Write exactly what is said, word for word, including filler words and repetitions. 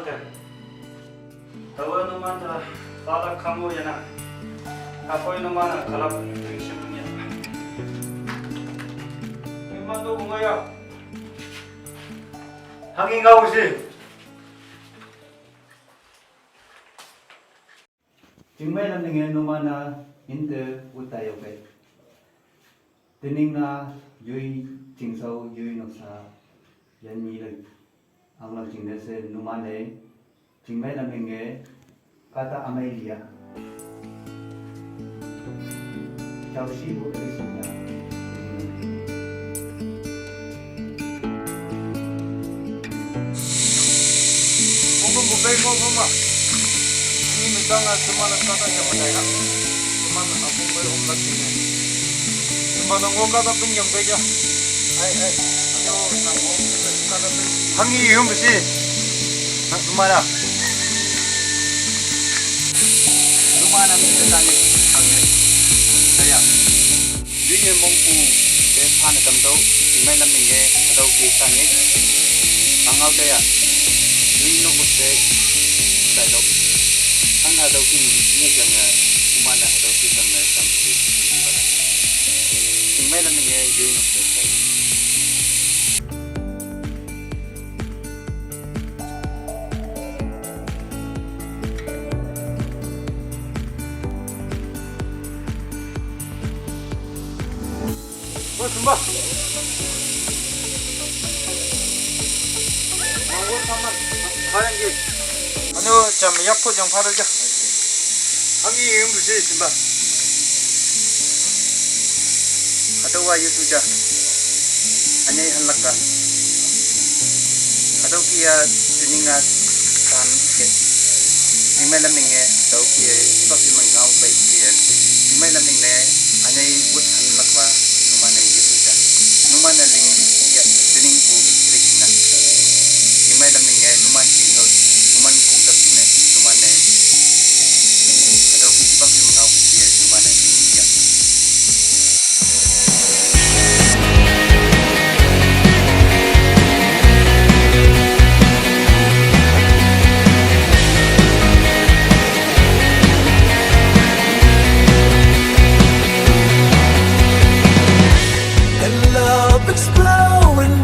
Tawa numan ta pala kamu ya na. Kakoi numan na kalap tingsim ya. Numan tu bunga ya. Hangi ngau si. Chingmei lam ninge numan na inte utai yoke. Tening na yui chingsau yui noksa yan ni le. Ang lang ching ne se numan ne. Chingmei lam ninge kata amei lia. Chao shi bu kri sunya. Kung kung bu bei mo mo ma. Ini mi tang a semana kata yang mana ya. Semana aku bei om lagi ni. Semana ngo kata pin yang bei ya. Ai ai. Ayo nang ngo kata pin. Hangi yum si. Nak semana. Semana mi kata ni. Hangi. Saya. Yui ye mongpu te phane tamtau, chingmei lam ninge, hatau ki sangik, angau taya, yui no kut te, dailok, hang hatau ki nye jang, kuman hatau ki sang na tam ki, chingmei lam ninge, yui no kut te, dailok. Wah, sembah. Manggur paman. Kalian ji. Anu, jam yak pun yang paru ja. Hangi yum besi sembah. Hatau wa yu tuja. Anyai han laka. Hatau kia tening a san ke. Chingmei lam ninge hatau kia ipak imang ngau bai kia. Chingmei lam ninge anyai wut han lakwa numan ne yu tuja. Numan ne ling ya tening bu rik na. Chingmei lam ninge numan ching hau numan kung tap ching ne numan ne. Hatau kia ipak imang ngau kia numan ne ling ya. And love exploding.